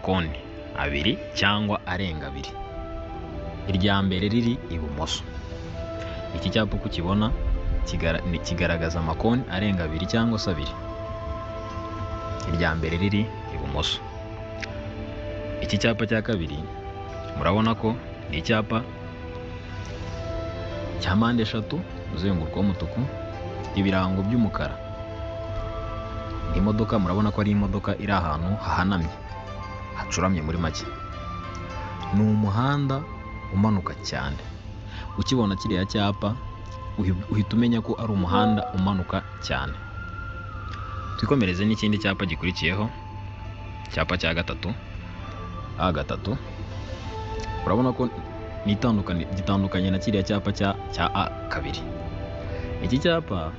amakoni abiri cyangwa arenga abiri. Irya mbere riri ibumoso. Iki cyapa uko ukibona kigaragaza amakoni arenga abiri cyangwa se abiri. Irya mbere riri ibumoso. Iki cyapa cya kabiri murabona ko ni icyapa cya mpande eshatu, umuzenguruko w'umutuku, ibirango by'umukara. Imodoka murabona ko ari imodoka iri ahantu hahanamye, hacuramye muri make. Ni umuhanda umanuka cyane. Ukibona kiriya cyapa uhita umenya ko ari umuhanda umanuka cyane. Twikomereze n'ikindi cyapa gikurikiyeho, icyapa cya gatatu, A gatatu. Urabona ko ni gitandukanye na kiriya cyapa cya A kabiri. Iki cyapa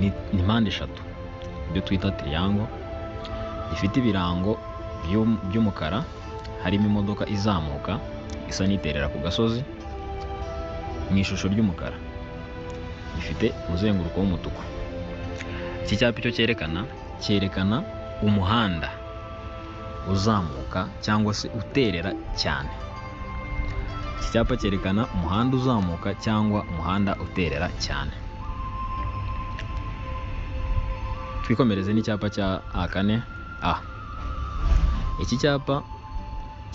ni mpande eshatu, ibyo twita triangle, gifite ibirango by'umukara, harimo imodoka izamuka isa n'iterera ku gasozi mu ishusho ry'umukara, gifite umuzenguruko w'umutuku. Iki cyapa icyo cyerekana, cyerekana umuhanda uzamuka cyangwa se uterera cyane. Iki cyapa cyerekana umuhanda uzamuka cyangwa umuhanda uterera cyane. Twikomereze n'icyapa cya A4 A. Iki cyapa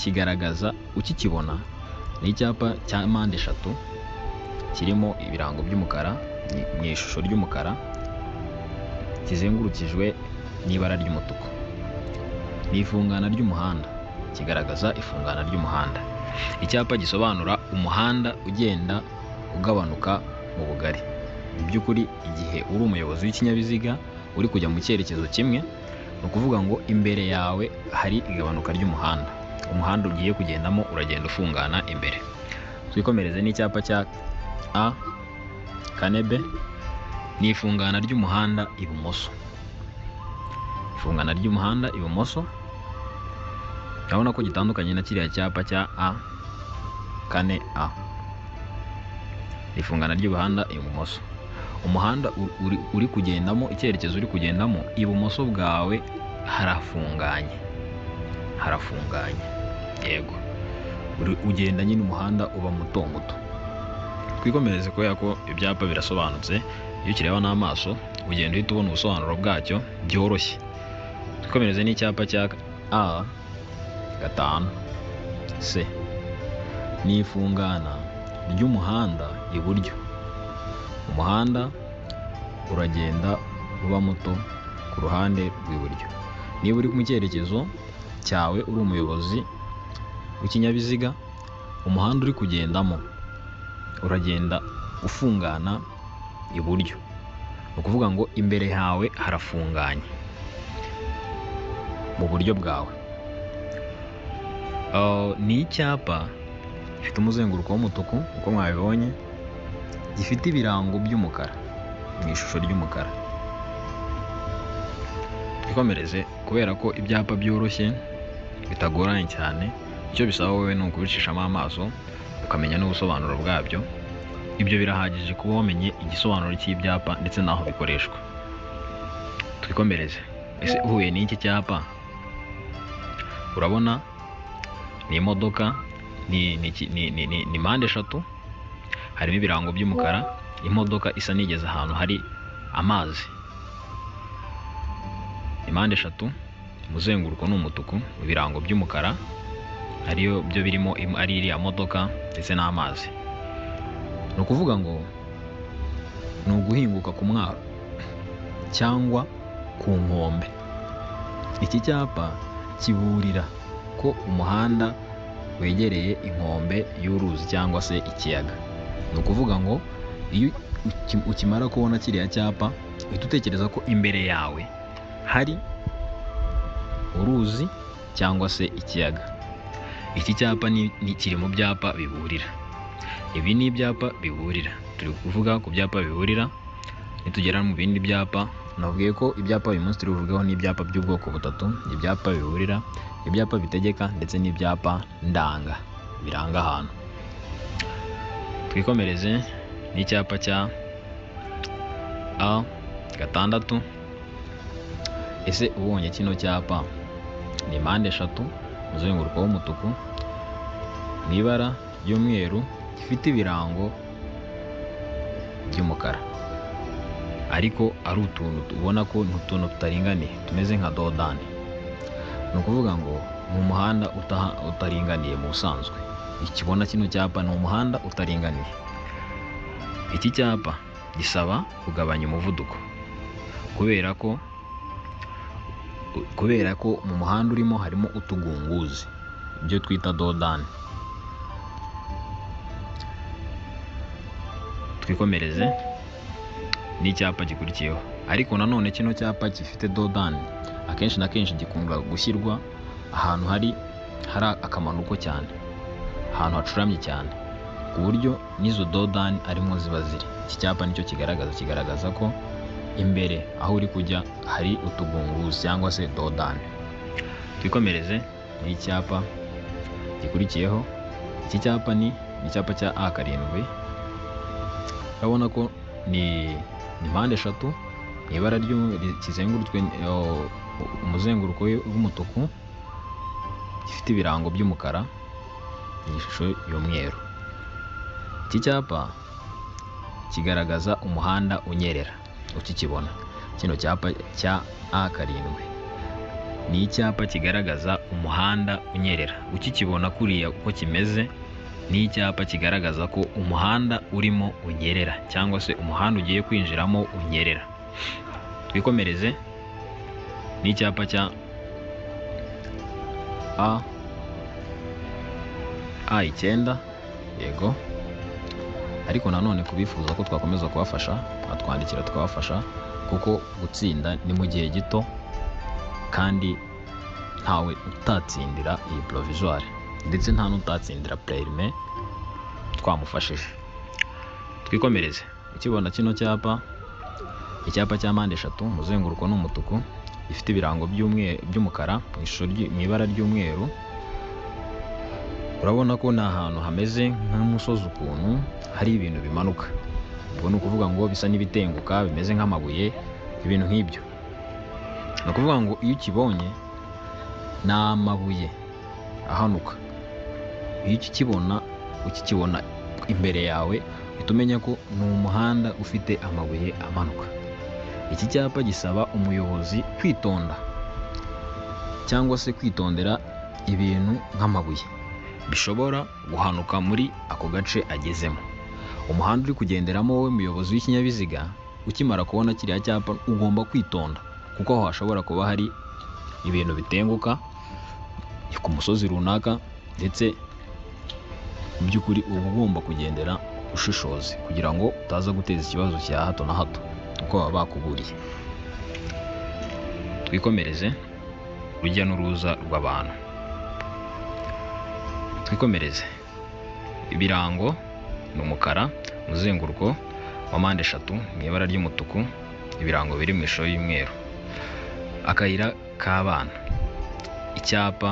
kigaragaza, ukikibona ni icyapa cya mpande eshatu kirimo ibirango by'umukara mu ishusho ry'umukara, kizengurukijwe n'ibara ry'umutuku. Ni ifungana ry'umuhanda, kigaragaza ifungana ry'umuhanda. Icyapa gisobanura umuhanda ugenda ugabanuka mu bugari. Mu by'ukuri igihe uri umuyobozi w'ikinyabiziga uri kujya mu cyerekezo kimwe, ni ukuvuga ngo imbere yawe hari igabanuka ry'umuhanda. Umuhanda ugiye kugendamo uragenda ufungana imbere. Twikomereze n'icyapa cya A kane B, ni ifungana ry'umuhanda ibumoso. Ifungana ry'umuhanda ibumoso, urabona ko gitandukanye na kiriya cyapa cya A kane A. Ifungana ry'umuhanda ibumoso. Umuhanda uri kugendamo, icyerekezo uri kugendamo ibumoso bwawe harafunganye. Harafunganye. Yego. Ugenda nyine umuhanda uba muto muto. Twikomereze kubera ko ibyapa birasobanutse, iyo ukireba n'amaso ugenda uhita ubona ubusobanuro bwacyo byoroshye. Twikomereze n'icyapa cya A gatanu C. Ni ifungana ry'umuhanda iburyo. Umuhanda uragenda uba muto ku ruhande rw'iburyo. Niba uri mu cyerekezo cyawe uri umuyobozi w'ikinyabiziga, umuhanda uri kugendamo uragenda ufungana iburyo. Ni ukuvuga ngo imbere hawe harafunganye mu buryo bwawe. Ni icyapa gifite umuzenguruko w'umutuku uko mwabibonye, gifite ibirango by'umukara mu ishusho ry'umukara. Twikomereze kubera ko ibyapa byoroshye bitagoranye cyane, icyo bisaba wowe ni ukubicishamo amaso ukamenya n'ubusobanuro bwabyo. Ibyo birahagije kuba wamenye igisobanuro cy'ibyapa ndetse n'aho bikoreshwa. Twikomereze. Ese uhuye n'iki cyapa, urabona ni imodoka, ni mpande eshatu, harimo ibirango by'umukara, imodoka isa n'igeze ahantu hari amazi. Impande eshatu, umuzenguruko ni umutuku, ibirango by'umukara ariyo byo birimo ari iriya modoka ndetse n'amazi. Ni ukuvuga ngo ni uguhinguka ku mwaro cyangwa ku nkombe. Iki cyapa kiburira ko umuhanda wegereye inkombe y'uruzi cyangwa se ikiyaga. Ni ukuvuga ngo iyo ukimara kubona kiriya cyapa uhita utekereza ko imbere yawe hari uruzi cyangwa se ikiyaga. Iki cyapa ni kiri mu byapa biburira. Ibi ni ibyapa biburira. Turi kuvuga ku byapa biburira, nitugera mu bindi byapa, nababwiye ko ibyapa uyu munsi turi buvugeho ni ibyapa by'ubwoko butatu: ibyapa biburira, ibyapa bitegeka ndetse n'ibyapa ndanga biranga ahantu. Twikomereze n'icyapa cya A gatandatu. Ese ubonye kino cyapa ni Ni mpande eshatu, umuzenguruko w'umutuku, mu ibara ry'umweru, gifite ibirango by'umukara, ariko ari utuntu ubona ko ni utuntu tutaringaniye, tumeze nka dodani. Ni ukuvuga ngo ni umuhanda utaringaniye mu busanzwe. Ikibona kino cyapa ni umuhanda utaringaniye. Iki cyapa gisaba kugabanya umuvuduko kubera ko mu muhanda urimo harimo utugunguzi, ibyo twita dodani. Twikomereze n'icyapa gikurikiyeho. Ariko nanone kino cyapa gifite dodani akenshi na kenshi gikunda gushyirwa ahantu hari akamanuko cyane, ahantu hacuramye cyane, ku buryo n'izo dodani arimo ziba ziri. Iki cyapa nicyo kigaragaza ko imbere aho uri kujya hari utugunguzi cyangwa se dodani. Twikomereze n'icyapa gikurikiyeho. Iki cyapa ni icyapa cya A7. Urabona ko ni mpande eshatu, mu ibara kizengurutswe umuzenguruko w'umutuku, gifite ibirango by'umukara mu ishusho y'umweru. Iki cyapa kigaragaza umuhanda unyerera ukikibona. Kino cyapa cya A7 ni icyapa kigaragaza umuhanda unyerera. Ukikibona kuriya uko kimeze, ni icyapa kigaragaza ko umuhanda urimo unyerera cyangwa se umuhanda ugiye kwinjiramo unyerera. Twikomereze n'icyapa cya A9, yego. Ariko nanone kubifuza ko twakomeza kubafasha, mwatwandikira tukabafasha, kuko gutsinda ni mu gihe gito kandi ntawe utatsindira iyi provisoire, ndetse nta n'utatsindira perime twamufashije. Twikomereze. Ukibona kino cyapa, icyapa cya mpande eshatu, umuzenguruko ni umutuku, gifite ibirango by'umukara mu ishusho mu ibara ry'umweru. Urabona ko ni ahantu hameze nk'umusozi ukuntu, hari ibintu bimanuka. Ubwo ni ukuvuga ngo bisa n'ibitenguka, bimeze nk'amabuye, ibintu nk'ibyo. Ni ukuvuga ngo iyo ukibonye ni amabuye ahanuka. Iyo ukikibona imbere yawe, uhita umenya ko ni umuhanda ufite amabuye amanuka. Iki cyapa gisaba umuyobozi kwitonda cyangwa se kwitondera ibintu nk'amabuye bishobora guhanuka muri ako gace agezemo. Umuhanda uri kugenderamo wowe muyobozi w'ikinyabiziga, ukimara kubona kiriya cyapa ugomba kwitonda, kuko aho hashobora kuba hari ibintu bitenguka ku musozi runaka, ndetse mu by'ukuri uba ugomba kugendera ushishoze kugira ngo utaza guteza ikibazo cya hato na hato, kuko baba bakuburiye. Twikomereze urujya n'uruza rw'abantu. Twikomereze. Ibirango ni umukara, umuzenguruko wa mpande eshatu mu ibara ry'umutuku, ibirango biri mu ishusho y'umweru. Akayira k'abana. Icyapa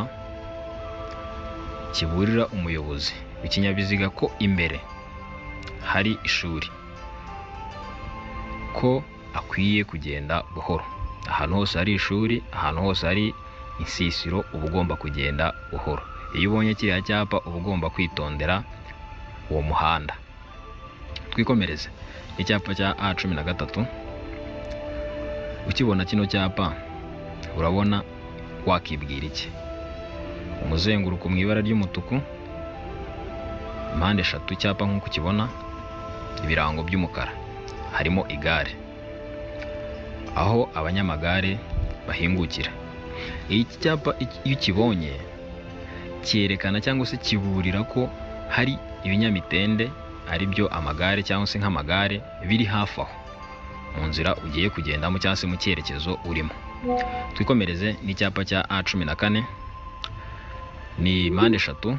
kiburira umuyobozi w'ikinyabiziga ko imbere hari ishuri, ko akwiye kugenda buhoro. Ahantu hose hari ishuri, ahantu hose hari insisiro, uba ugomba kugenda buhoro. Iyo ubonye kiriya cyapa uba ugomba kwitondera uwo muhanda. Twikomereze icyapa cya A13. Ukibona kino cyapa urabona wakibwira iki? Umuzenguruko mu ibara ry'umutuku, mpande eshatu, icyapa nk'uko ukibona, ibirango by'umukara, harimo igare, aho abanyamagare bahingukira. Iki cyapa iyo ukibonye cyerekana cyangwa se kiburira ko hari ibinyamitende, ari byo amagare cyangwa se nk'amagare, biri hafi aho mu nzira ugiye kugendamo cyangwa se mu cyerekezo urimo. Twikomereze n'icyapa cya A14. Ni mpande eshatu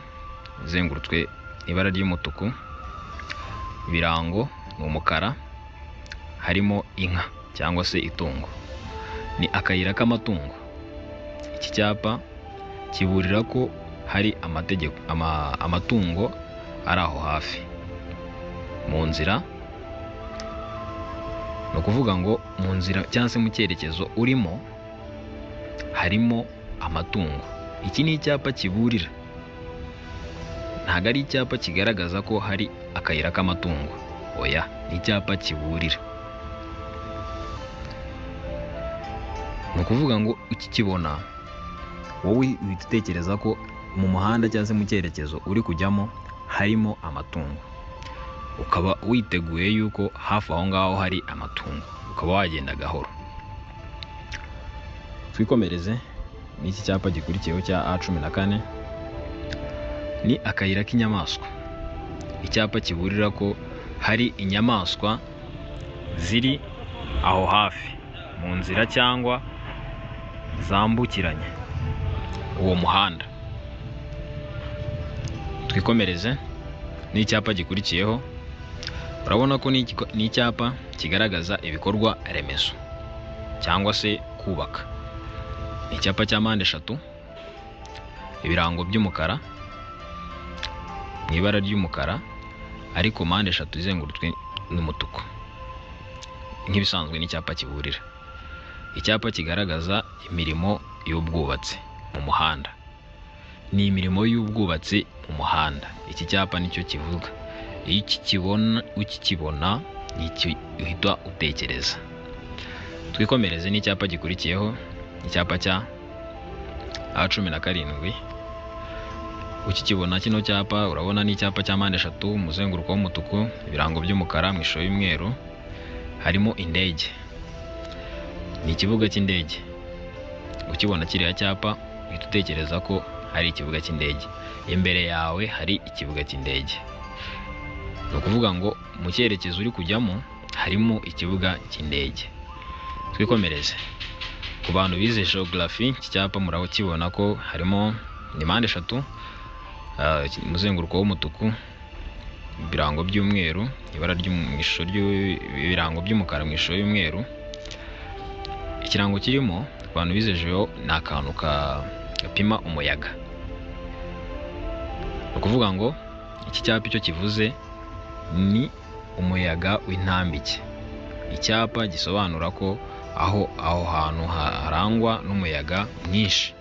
izengurutswe ibara ry'umutuku, ibirango ni umukara, harimo inka cyangwa se itungo. Ni akayira k'amatungo. Iki cyapa kiburira ko hari amategeko, amatungo ari aho hafi mu nzira. Ni ukuvuga ngo mu nzira cyangwa se mu cyerekezo urimo harimo amatungo. Iki ni icyapa kiburira, ntabwo ari icyapa kigaragaza ko hari akayira k'amatungo, oya, ni icyapa kiburira. Ni ukuvuga ngo ukikibona wowe uhita utekereza ko mu muhanda cyangwa se mu cyerekezo uri kujyamo harimo amatungo, ukaba witeguye yuko hafi aho ngaho hari amatungo, ukaba wagenda gahoro. Twikomereze n'iki cyapa gikurikiyeho cya A14, ni akayira k'inyamaswa. Icyapa kiburira ko hari inyamaswa ziri aho hafi mu nzira cyangwa zambukiranya uwo muhanda. Twikomereze n'icyapa gikurikiyeho, urabona ko ni icyapa kigaragaza ibikorwa remezo cyangwa se kubaka. Ni icyapa cya mpande eshatu, ibirango by'umukara mu ibara ry'umukara, ariko mpande eshatu izengurutswe n'umutuku. Nk'ibisanzwe ni icyapa kiburira. Icyapa kigaragaza imirimo y'ubwubatsi mu muhanda. Ni imirimo y'ubwubatsi mu muhanda. Iki cyapa nicyo kivuga. Iyo ukikibona nicyo uhita utekereza. Twikomereze n'icyapa gikurikiyeho, icyapa cya A17. Ukikibona kino cyapa urabona ni icyapa cya mpande eshatu, umuzenguruko w'umutuku, ibirango by'umukara mu ishusho y'umweru, harimo indege. Ni ikibuga cy'indege. Ukibona kiriya cyapa uhita utekereza ko hari ikibuga cy'indege. Imbere yawe hari ikibuga cy'indege. Ni ukuvuga ngo mu cyerekezo uri kujyamo harimo ikibuga cy'indege. Twikomereze. Ku bantu bize geography, iki cyapa murakibona ko harimo ni mpande eshatu, umuzenguruko w'umutuku, ibirango by'umweru, ibara ishusho ibirango by'umukara mu ishusho y'umweru. Ikirango kirimo ku bantu bize geo ni akantu gapima umuyaga. Ni ukuvuga ngo iki cyapa icyo kivuze ni umuyaga w'intambike. Icyapa gisobanura ko aho hantu harangwa n'umuyaga mwinshi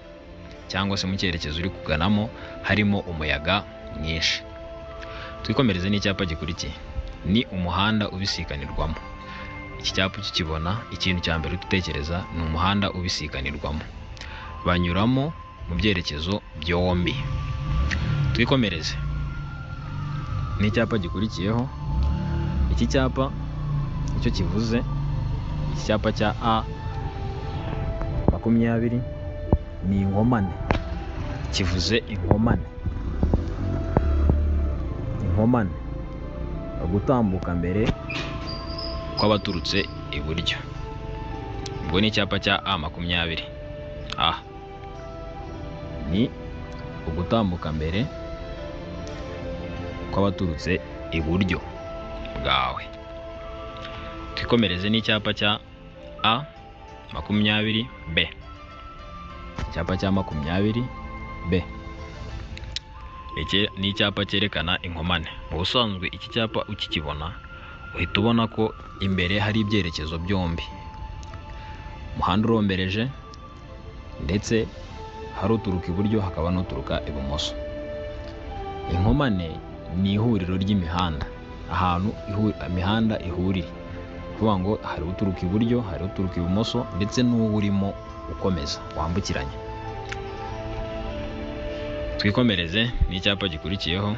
cyangwa se mu cyerekezo uri kuganamo harimo umuyaga mwinshi. Twikomereze n'icyapa gikurikiye, ni umuhanda ubisikanirwamo. Iki cyapa ukikibona ikintu cya mbere uhita utekereza ni umuhanda ubisikanirwamo, banyuramo mu byerekezo byombi. Twikomereze n'icyapa gikurikiyeho, iki cyapa icyo kivuze, iki cyapa cya A20 ni inkomane, kivuze inkomane. Inkomane, gutambuka mbere kw'abaturutse iburyo. Ubwo ni icyapa cya A20. A ni ugutambuka mbere kw'abaturutse iburyo bwawe. Twikomereze n'icyapa cya A20B. Icyapa cya 20B Iki ni icyapa cyerekana inkomane. Mu busanzwe iki cyapa ukikibona uhita ubona ko imbere hari ibyerekezo byombi, umuhanda urombereje ndetse hari uturuka iburyo hakaba n'uturuka ibumoso. Inkomane ni ihuriro ry'imihanda, ahantu imihanda ihurira, kuvuga ngo hari uturuka iburyo, hari uturuka ibumoso ndetse n'uwurimo ukomeza wambukiranya. Twikomereze n'icyapa gikurikiyeho,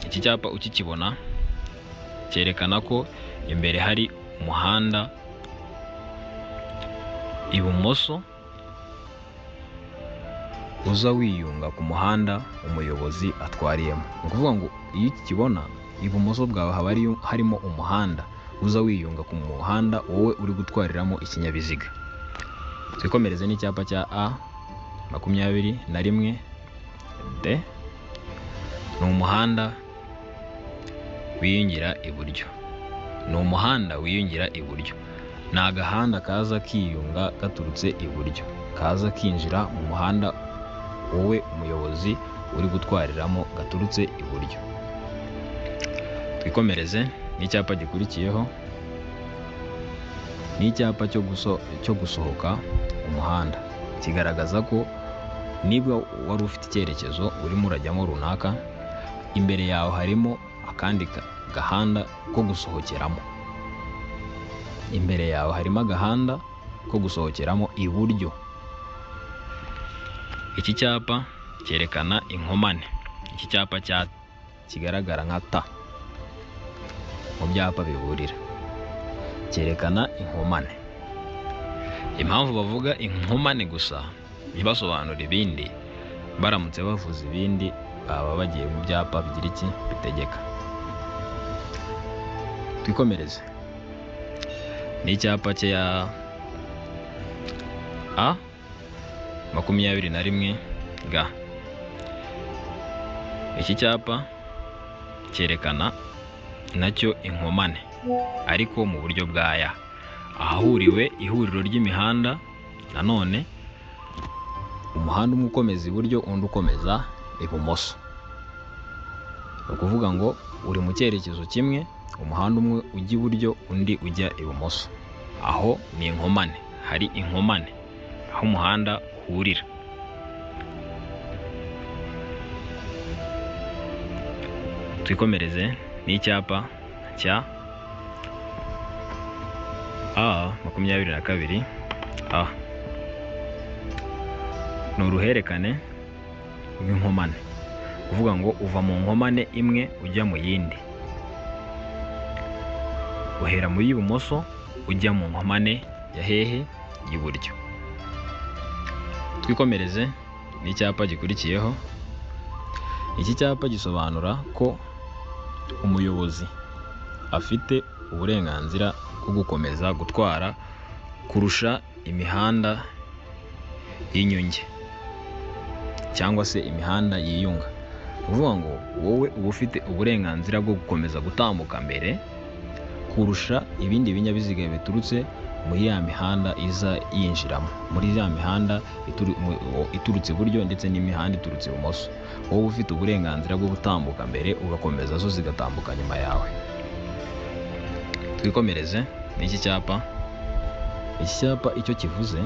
iki cyapa ukikibona cyerekana ko imbere hari umuhanda ibumoso uza wiyunga ku muhanda umuyobozi atwariyemo. Ni ukuvuga ngo iyo ukikibona ibumoso bwawe haba harimo umuhanda uza wiyunga ku muhanda wowe uri gutwariramo ikinyabiziga. Twikomereze n'icyapa cya A21D, ni umuhanda wiyungira iburyo. Ni umuhanda wiyungira iburyo. Ni agahanda kaza kiyunga gaturutse iburyo, kaza kinjira mu muhanda wowe umuyobozi uri gutwariramo gaturutse iburyo. Twikomereze n'icyapa gikurikiyeho, ni icyapa cyo gusohoka umuhanda, kigaragaza ko Niba wari ufite icyerekezo urimo urajyamo runaka, imbere yawe harimo akandi gahanda ko gusohokeramo. Imbere yawe harimo agahanda ko gusohokeramo iburyo. Iki cyapa cyerekana inkomane. Iki cyapa cya kigaragara nka T mu byapa biburira, cyerekana inkomane. Impamvu bavuga inkomane gusa ntibasobanure ibindi, baramutse bavuze ibindi baba bagiye mu byapa bigira iki? Bitegeka. Twikomereze ni icyapa cya A 21 G. Iki cyapa cyerekana nacyo inkomane, ariko mu buryo bwa ya ahahuriwe ihuriro ry'imihanda. Nanone umuhanda umwe ukomeza iburyo, undi ukomeza ibumoso. Ni ukuvuga ngo uri mu cyerekezo kimwe, umuhanda umwe ujya iburyo, undi ujya ibumoso. Aho ni inkomane, hari inkomane aho umuhanda uhurira. Twikomereze n'icyapa cya A 22 A. Ni uruhererekane rw'inkomane, kuvuga ngo uva mu nkomane imwe ujya mu yindi, uhera mu y'ibumoso ujya mu nkomane ya hehe? Y'iburyo. Twikomereze n'icyapa gikurikiyeho. Iki cyapa gisobanura ko umuyobozi afite uburenganzira bwo gukomeza gutwara kurusha imihanda y'inyunge cyangwa se imihanda yiyunga. Ni ukuvuga ngo wowe uba ufite uburenganzira bwo gukomeza gutambuka mbere kurusha ibindi binyabiziga biturutse muri ya mihanda iza yinjiramo, muri ya mihanda iturutse iburyo ndetse n'imihanda iturutse ibumoso. Wowe ufite uburenganzira bwo gutambuka mbere, ugakomeza, zo zigatambuka nyuma yawe. Twikomereze n'iki cyapa. Iki cyapa icyo kivuze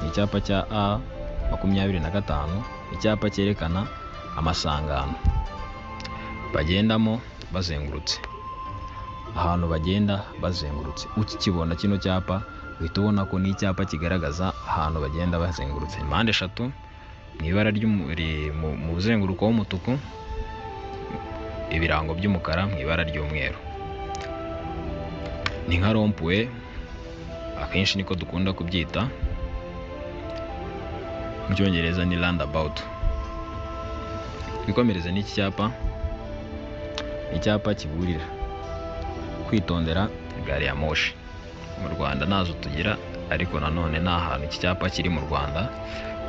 ni icyapa cya A 25, icyapa cyerekana amasangano bagendamo bazengurutse, ahantu bagenda bazengurutse. Ukikibona kino cyapa uhita ubona ko ni icyapa kigaragaza ahantu bagenda bazengurutse. Mpande eshatu mu ibara mu muzenguruko w'umutuku, ibirango by'umukara mu ibara ry'umweru. Ni nka rond-point, akenshi niko dukunda kubyita, mu Cyongereza ni roundabout. Twikomereze n'iki cyapa. Icyapa kiburira kwitondera gari ya moshi. Mu Rwanda ntazo tugira, ariko nanone nta hantu iki cyapa kiri mu Rwanda,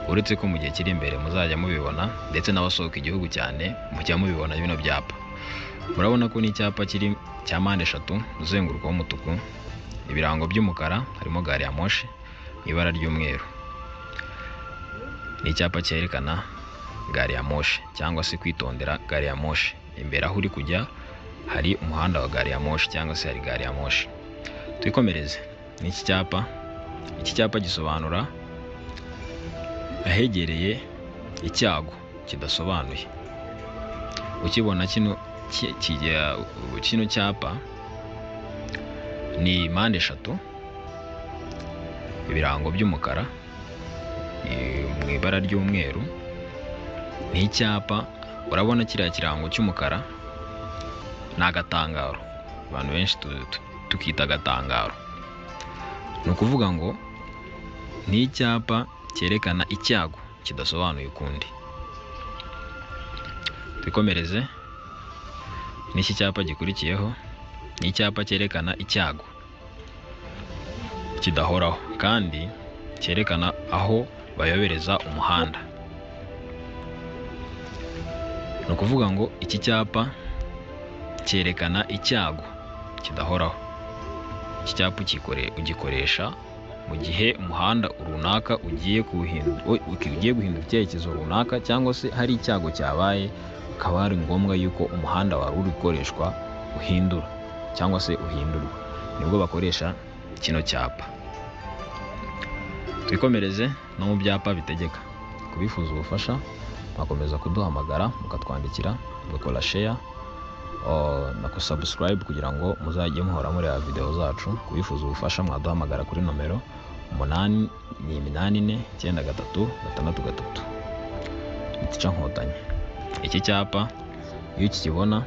uretse ko mu gihe kiri imbere muzajya mubibona, ndetse n'abasohoka igihugu cyane mujya mubibona bino byapa. Murabona ko ni icyapa kiri cya mpande eshatu, umuzenguruko w'umutuku, ibirango by'umukara, harimo gari ya moshi mu ibara ry'umweru. Ni icyapa cyerekana gari ya moshi cyangwa se kwitondera gari ya moshi. Imbere aho uri kujya hari umuhanda wa gari ya moshi cyangwa se hari gari ya moshi. Twikomereze n'iki cyapa. Iki cyapa gisobanura ahegereye icyago kidasobanuye. Ukibona kino cyapa ni mpande eshatu, ibirango by'umukara mu ibara ry'umweru. Ni icyapa, urabona kiriya kirango cy'umukara ni agatangaro, abantu benshi tukita agatangaro. Ni ukuvuga ngo ni icyapa cyerekana icyago kidasobanuye ukundi. Twikomereze n'iki cyapa gikurikiyeho. Ni icyapa cyerekana icyago kidahoraho kandi cyerekana aho bayobereza umuhanda. Ni ukuvuga ngo iki cyapa cyerekana icyago kidahoraho. Iki cyapa ugikoresha mu gihe umuhanda runaka ugiye guhindura icyerekezo runaka, cyangwa se hari icyago cyabaye, bikaba ari ngombwa yuko umuhanda wari uri gukoreshwa uhindura cyangwa se uhindurwa, nibwo bakoresha kino cyapa. Twikomereze no mu byapa bitegeka. Kubifuza ubufasha mwakomeza kuduhamagara, mukatwandikira, mugakora share na subscribe kugira ngo muzajye muhora mureba video zacu. Kubifuza ubufasha mwaduhamagara kuri nomero 8 ni 8 4 9 3 6 3. Tica Nkotanyi. Iki cyapa iyo ukikibona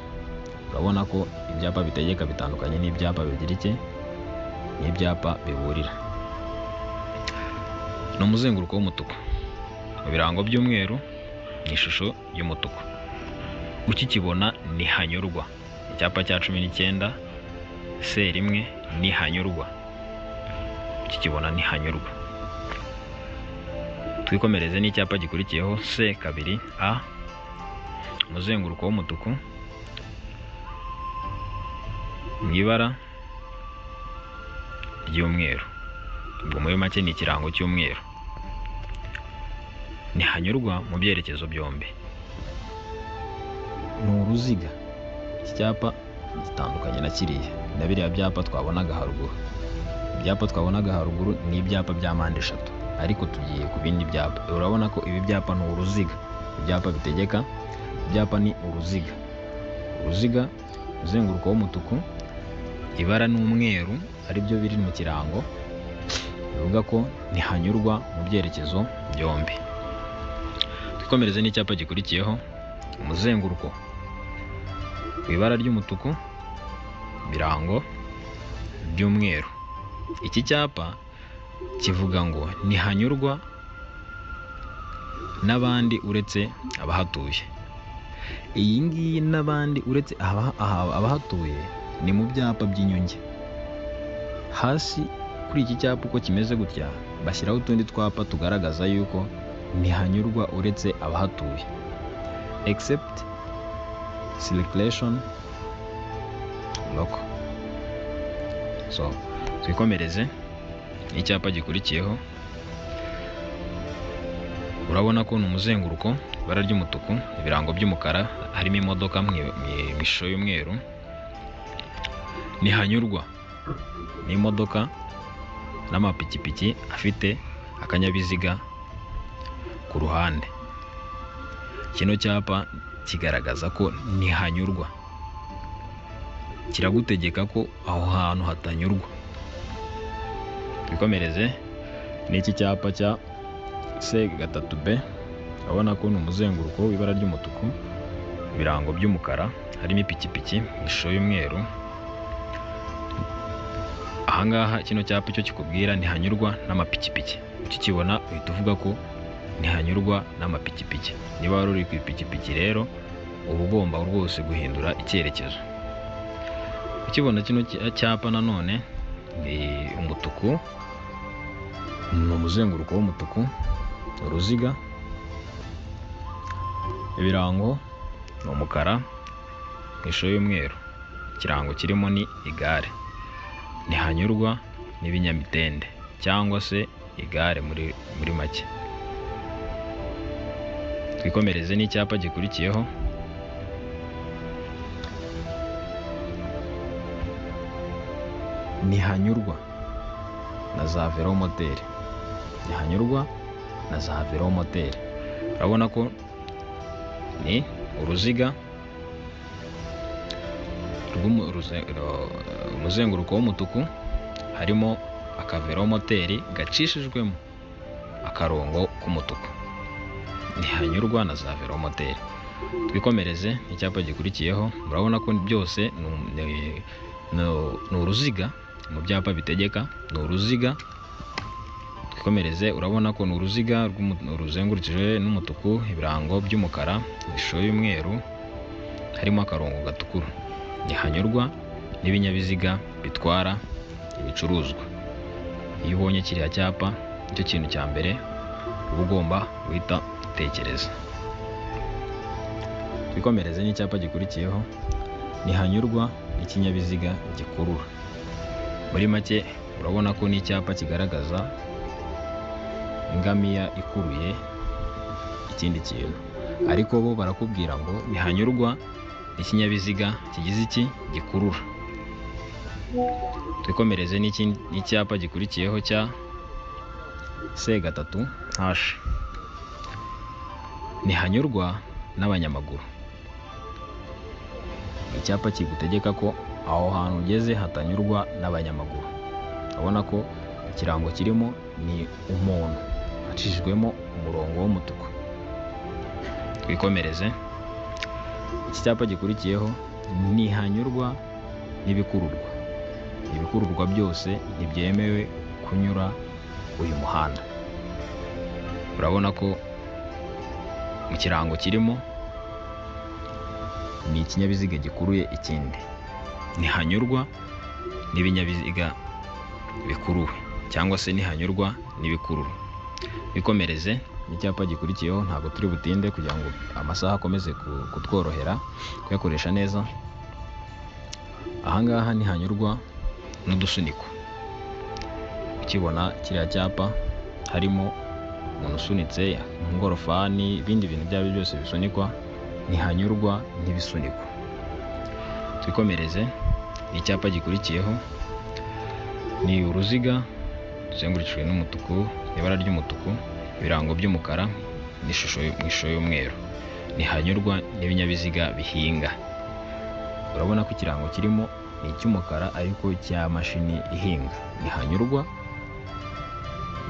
urabona ko ibyapa bitegeka bitandukanye n'ibyapa bigira iki, n'ibyapa biburira. Ni umuzenguruko w'umutuku mu birango by'umweru, mu ishusho y'umutuku. Ukikibona ntihanyurwa. Icyapa cya 19 C 1 ntihanyurwa. Ukikibona ntihanyurwa. Twikomereze n'icyapa gikurikiyeho C 2 A, umuzenguruko w'umutuku mu ibara ry'umweru. Ubwo muri make ni ikirango cy'umweru. Ntihanyurwa mu byerekezo byombi. Ni uruziga. Iki cyapa gitandukanye na kiriya na biriya byapa twabonaga haruguru. Ibyapa twabonaga haruguru ni ibyapa bya mpande eshatu, ariko tugiye ku bindi byapa. Urabona ko ibi byapa ni uruziga. Ibyapa bitegeka, ibyapa ni uruziga. Uruziga, umuzenguruko w'umutuku, ibara ni umweru, aribyo biri mu kirango, bivuga ko ntihanyurwa mu byerekezo byombi. Twikomereze n'icyapa gikurikiyeho, umuzenguruko ibara ry'umutuku, ibirango by'umweru. Iki cyapa kivuga ngo ntihanyurwa n'abandi uretse abahatuye. Iyi ngiyi n'abandi uretse abahatuye ni mu byapa by'inyunge. Hasi kuri iki cyapa uko kimeze gutya, bashyiraho utundi twapa tugaragaza yuko ntihanyurwa uretse abahatuye, except circulation local. So twikomereze n'icyapa gikurikiyeho. Urabona ko ni umuzenguruko, ibara ry'umutuku, ibirango by'umukara, harimo imodoka mu ishusho y'umweru. Ntihanyurwa n'imodoka n'amapikipiki afite akanyabiziga ku ruhande. Kino cyapa kigaragaza ko ntihanyurwa, kiragutegeka ko aho hantu hatanyurwa. Twikomereze n'iki cyapa cya C 3 B. Urabona ko ni umuzenguruko w'ibara ry'umutuku, ibirango by'umukara, harimo ipikipiki mu ishusho y'umweru. Ahangaha kino cyapa icyo kikubwira, ntihanyurwa n'amapikipiki. Ukikibona uhita uvuga ko ntihanyurwa n'amapikipiki. Niba wari uri ku ipikipiki rero, uba ugomba rwose guhindura icyerekezo. Ukibona kino cyapa nanone ni umutuku, ni umuzenguruko w'umutuku, uruziga, ibirango ni umukara mu ishusho y'umweru. Ikirango kirimo ni igare. Ntihanyurwa n'ibinyamitende cyangwa se igare muri make. Twikomereze n'icyapa gikurikiyeho, ntihanyurwa na za velomoteri. Ntihanyurwa na za velomoteri. Urabona ko ni uruziga, umuzenguruko w'umutuku, harimo akavelomoteri gacishijwemo akarongo k'umutuku. Ntihanyurwa na za velomoteri. Twikomereze icyapa gikurikiyeho. Murabona ko byose ni uruziga. Mu byapa bitegeka ni uruziga. Twikomereze, urabona ko ni uruziga ruzengurukijwe n'umutuku, ibirango by'umukara, ishusho y'umweru, harimo akarongo gatukura. Ntihanyurwa n'ibinyabiziga bitwara ibicuruzwa. Iyo ubonye kiriya cyapa, nicyo kintu cya mbere uba ugomba guhita utekereza. Twikomereze n'icyapa gikurikiyeho, ntihanyurwa n'ikinyabiziga gikurura. Muri make urabona ko ni icyapa kigaragaza ingamiya ikuruye ikindi kintu, ariko bo barakubwira ngo ntihanyurwa n'ikinyabiziga kigize iki gikurura. Twikomereze n'icyapa gikurikiyeho cya C 3 H. Ntihanyurwa n'abanyamaguru. Icyapa kigutegeka ko aho hantu ugeze hatanyurwa n'abanyamaguru. Urabona ko ikirango kirimo ni umuntu hacishijwemo umurongo w'umutuku. Twikomereze. Iki cyapa gikurikiyeho ntihanyurwa n'ibikururwa. Ibikururwa byose ntibyemewe kunyura uyu muhanda. Urabona ko mu kirango kirimo ni ikinyabiziga gikuruye ikindi. Ntihanyurwa n'ibinyabiziga bikuruwe cyangwa se ntihanyurwa n'ibikururwa. Bikomereze n'icyapa gikurikiyeho, ntabwo turi butinde kugira ngo amasaha akomeze kutworohera kuyakoresha neza. Ahangaha ntihanyurwa n'udusunikwa. Ukibona kiriya cyapa harimo umuntu usunitse ingorofani, ibindi bintu ibyo ari byo byose bisunikwa, ntihanyurwa n'ibisunikwa. Twikomereze icyapa gikurikiyeho ni uruziga ruzengurukijwe n'umutuku, ibara ry'umutuku, ibirango by'umukara n'ishusho mu ishusho y'umweru. Ntihanyurwa n'ibinyabiziga bihinga. Urabona ko ikirango kirimo ni icy'umukara ariko cya mashini ihinga. Ntihanyurwa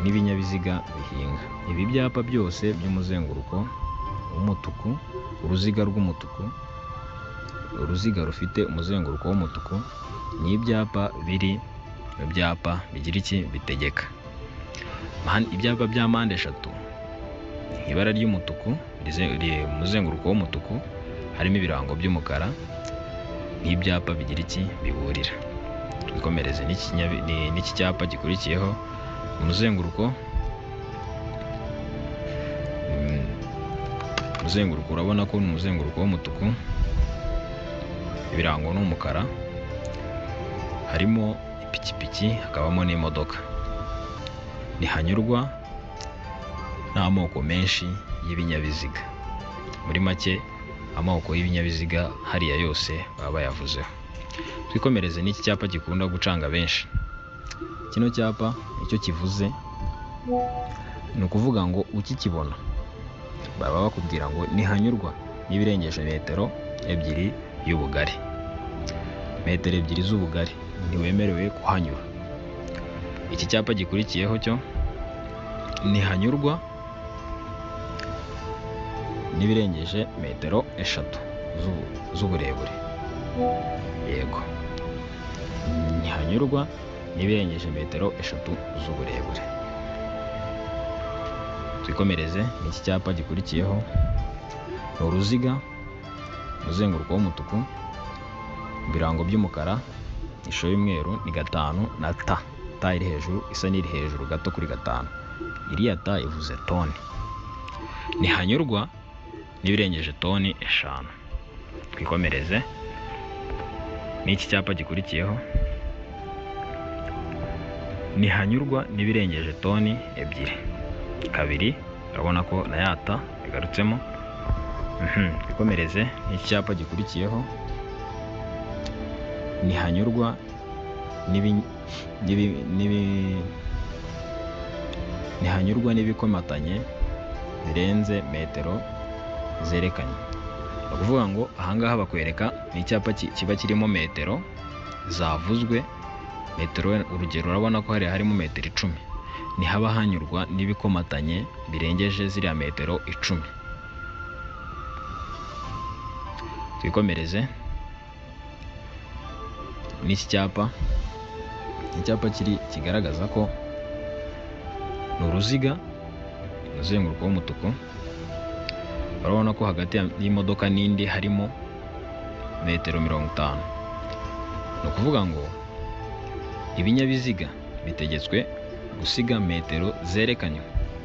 n'ibinyabiziga bihinga. Ibi byapa byose by'umuzenguruko w'umutuku, uruziga rw'umutuku, uruziga rufite umuzenguruko w'umutuku, ni ibyapa biri mu byapa bigira iki? Bitegeka. Ibyapa bya mpande eshatu, ibara ry'umutuku, umuzenguruko w'umutuku, harimo ibirango by'umukara, ni ibyapa bigira iki? Biburira. Twikomereze n'iki cyapa gikurikiyeho, umuzenguruko, umuzenguruko urabona ko ni umuzenguruko w'umutuku, ibirango ni umukara, harimo ipikipiki hakabamo n'imodoka. Ntihanyurwa n'amoko menshi y'ibinyabiziga. Muri make amoko y'ibinyabiziga hariya yose baba bayavuzeho. Twikomereze n'iki cyapa gikunda gucanga benshi. Kino cyapa icyo kivuze ni ukuvuga ngo ukikibona baba bakubwira ngo ntihanyurwa n'ibirengeje metero ebyiri y'ubugari. Metero ebyiri z'ubugari ntiwemerewe kuhanyura. Iki cyapa gikurikiyeho cyo ntihanyurwa n'ibirengeje metero eshatu z'uburebure. Yego, ntihanyurwa n'ibirengeje metero eshatu z'uburebure. Twikomereze n'iki cyapa gikurikiyeho, ni uruziga, umuzenguruko w'umutuku, ibirango by'umukara, ishusho y'umweru, ni gatanu na ta. Ta iri hejuru isa n'iri hejuru gato kuri gatanu. Iriya ta ivuze toni. Ntihanyurwa n'ibirengeje toni 5. Twikomereze n'iki cyapa gikurikiyeho, ntihanyurwa n'ibirengeje toni 2. Kabiri, urabona ko na ya ta igarutsemo. Twikomereze n'iki cyapa gikurikiyeho, ntihanyurwa ntihanyurwa n'ibikomatanye birenze metero zerekanye. Ni ukuvuga ngo ahangaha bakwereka ni icyapa kiba kirimo metero zavuzwe, metero urugero urabona ko hariya harimo metero 10. Ntihaba hanyurwa n'ibikomatanye birengeje ziriya metero 10. Twikomereze n'iki cyapa, icyapa kiri kigaragaza ko ni uruziga, umuzenguruko w'umutuku, urabona ko hagati y'imodoka n'indi harimo metero 50. Ni ukuvuga ngo ibinyabiziga bitegetswe gusiga metero zerekanywe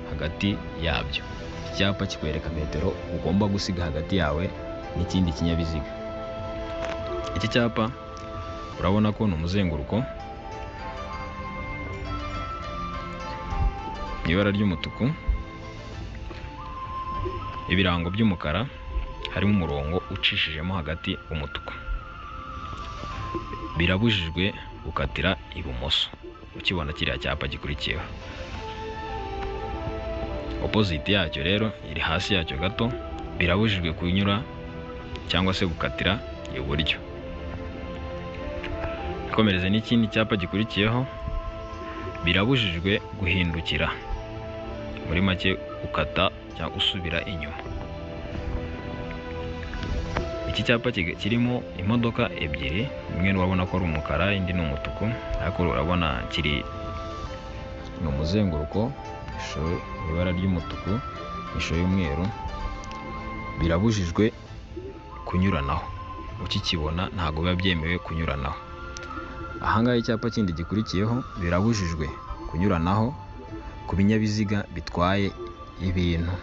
hagati yabyo. Icyapa kikwereka metero ugomba gusiga hagati yawe n'ikindi kinyabiziga. Iki cyapa urabona ko ni umuzenguruko mu ibara ry'umutuku, ibirango by'umukara, harimo umurongo ucishijemo hagati umutuku. Birabujijwe gukatira ibumoso. Ukibona kiriya cyapa gikurikiyeho. Opposite yacyo rero iri hasi yacyo gato, birabujijwe kunyura cyangwa se gukatira iburyo. Ikomereze n'ikindi cyapa gikurikiyeho, birabujijwe guhindukira, muri make ukata cyangwa usubira inyuma. Iki cyapa kirimo imodoka ebyiri, imwe urabona ko ari umukara, indi ni umutuku, ariko urabona kiri ni umuzenguruko, ishusho ibara ry'umutuku, ishusho y'umweru. Birabujijwe kunyuranaho, ukikibona ntabwo biba byemewe kunyuranaho. Ahangaha icyapa kindi gikurikiyeho, birabujijwe kunyuranaho ku binyabiziga bitwaye ibintu,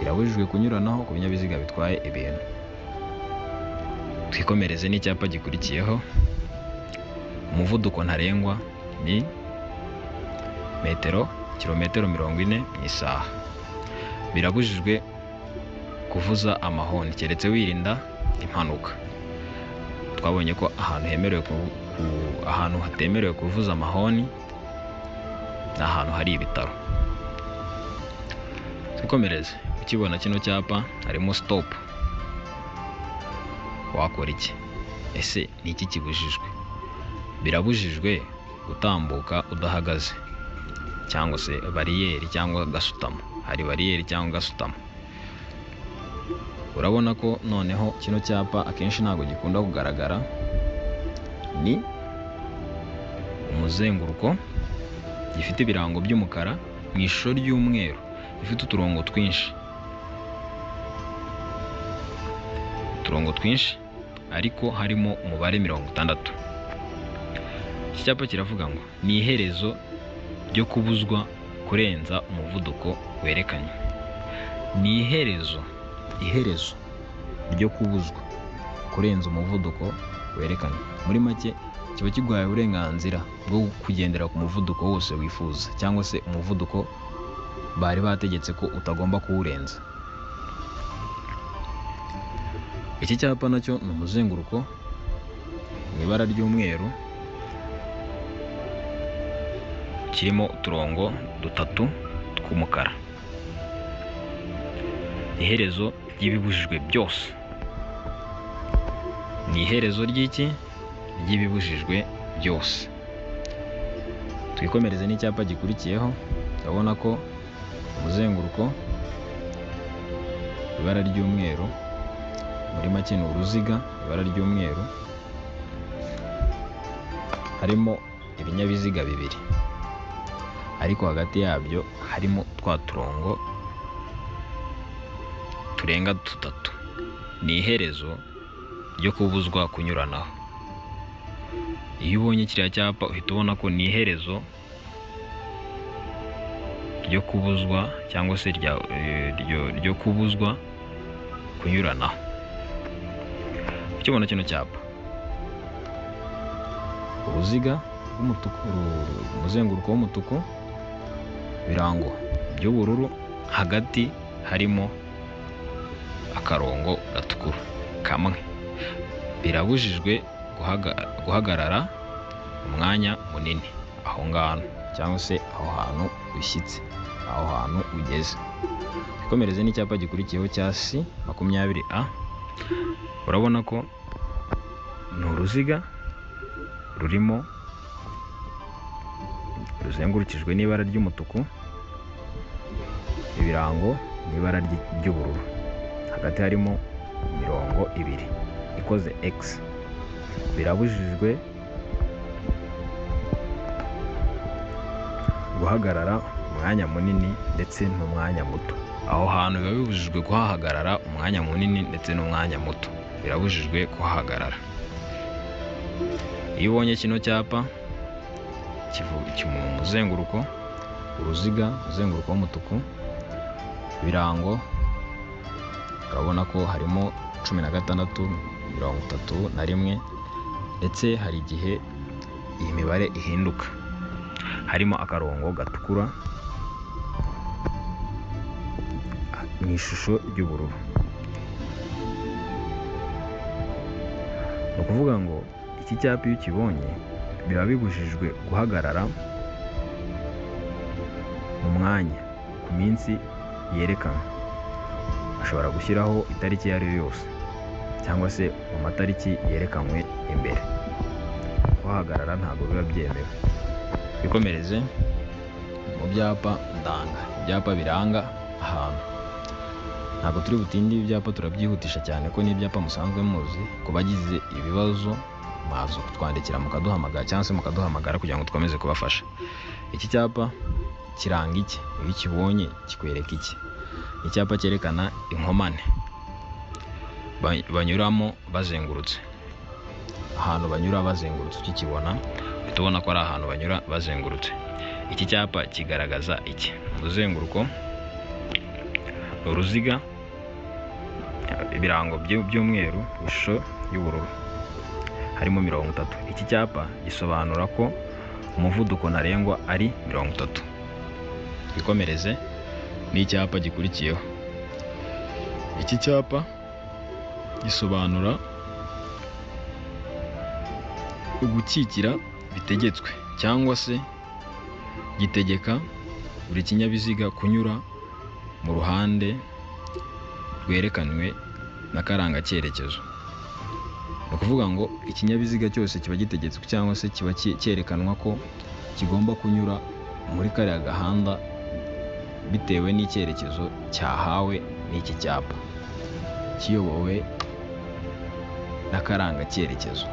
birabujijwe kunyuranaho ku binyabiziga bitwaye ibintu. Twikomereze n'icyapa gikurikiyeho, umuvuduko ntarengwa ni metero kilometero 40 mu isaha. Birabujijwe kuvuza amahoni keretse wirinda impanuka. Twabonye ko ahantu hemerewe ahantu hatemerewe kuvuza amahoni ni ahantu hari ibitaro. Twikomereze, ukibona kino cyapa harimo stop, wakora iki? Ese ni iki kibujijwe? Birabujijwe gutambuka udahagaze, cyangwa se bariyeri cyangwa gasutamo, hari bariyeri cyangwa gasutamo. Urabona ko noneho kino cyapa akenshi ntabwo gikunda kugaragara, ni umuzenguruko, gifite ibirango by'umukara mu ishusho ry'umweru, gifite uturongo twinshi, uturongo twinshi ariko harimo umubare 60. Iki cyapa kiravuga ngo ni iherezo ryo kubuzwa kurenza umuvuduko werekanywe. Ni iherezo ryo kubuzwa kurenza umuvuduko werekanywe. Muri make kiba kiguhaye uburenganzira bwo kugendera ku muvuduko wose wifuza, cyangwa se umuvuduko bari bategetse ko utagomba kuwurenza. Iki cyapa nacyo ni umuzenguruko mu ibara ry'umweru, kirimo uturongo dutatu tw'umukara. Iherezo ry'ibibujijwe byose, ni iherezo ry'iki? Ry'ibibujijwe byose. Twikomereze n'icyapa gikurikiyeho, urabona ko umuzenguruko, ibara ry'umweru, muri make ni uruziga, ibara ry'umweru, harimo ibinyabiziga bibiri, ariko hagati yabyo harimo twa turongo turenga dutatu. Ni iherezo ryo kubuzwa kunyuranaho. Iyo ubonye kiriya cyapa uhita ubona ko ni iherezo ryo kubuzwa cyangwa se ryo kubuzwa kunyuranaho. Ukibona kino cyapa, uruziga rw'umutuku, umuzenguruko w'umutuku, ibirango by'ubururu, hagati harimo akarongo gatukura kamwe. Birabujijwe guhagarara umwanya munini aho ngaho, cyangwa se aho hantu ushyitse, aho hantu ugeze. Twikomereze n'icyapa gikurikiyeho cya C 20 A, urabona ko ni uruziga rurimo ruzengurukijwe n'ibara ry'umutuku, ibirango n'ibara ry'ubururu, hagati harimo imirongo ibiri ikoze X. Birabujijwe guhagarara umwanya munini ndetse n'umwanya muto. Aho hantu biba bibujijwe kuhahagarara umwanya munini ndetse n'umwanya muto, birabujijwe kuhahagarara. Iyo ubonye kino cyapa mu muzenguruko, uruziga, umuzenguruko w'umutuku, ibirango, urabona ko harimo 16, 31, ndetse hari igihe iyi mibare ihinduka, harimo akarongo gatukura mu ishusho ry'ubururu. Ni ukuvuga ngo iki cyapa iyo ukibonye biba bibujijwe guhagarara mu mwanya, ku minsi yerekanwe. Ashobora gushyiraho itariki iyo ari yo yose cyangwa se mu matariki yerekanwe imbere. Kuhahagarara ntabwo biba byemewe. Twikomereze mu byapa ndanga, ibyapa biranga ahantu. Ntabwo turi butinde, ibi byapa turabyihutisha cyane ko n'ibyapa musanzwe muzi. Ku bagize ibibazo mwaza kutwandikira, mukaduhamagara cyangwa se mukaduhamagara kugira ngo dukomeze kubafasha. Iki cyapa kiranga iki? Iyo ukibonye kikwereka iki? Icyapa cyerekana inkomane banyuramo bazengurutse, ahantu banyura bazengurutse. Ukikibona uhita ubona ko ari ahantu banyura bazengurutse. Iki cyapa kigaragaza iki? Umuzenguruko ni uruziga, ibirango by'umweru, ishusho y'ubururu, harimo 30. Iki cyapa gisobanura ko umuvuduko ntarengwa ari 30. Twikomereze n'icyapa gikurikiyeho. Iki cyapa gisobanura ugukikira bitegetswe cyangwa se gitegeka buri kinyabiziga kunyura mu ruhande rwerekanwe na karangacyerekezo. Ni ukuvuga ngo ikinyabiziga cyose kiba gitegetswe cyangwa se kiba cyerekanwa ko kigomba kunyura muri kariya gahanda bitewe n'icyerekezo cyahawe n'iki cyapa kiyobowe n'akarangacyerekezo.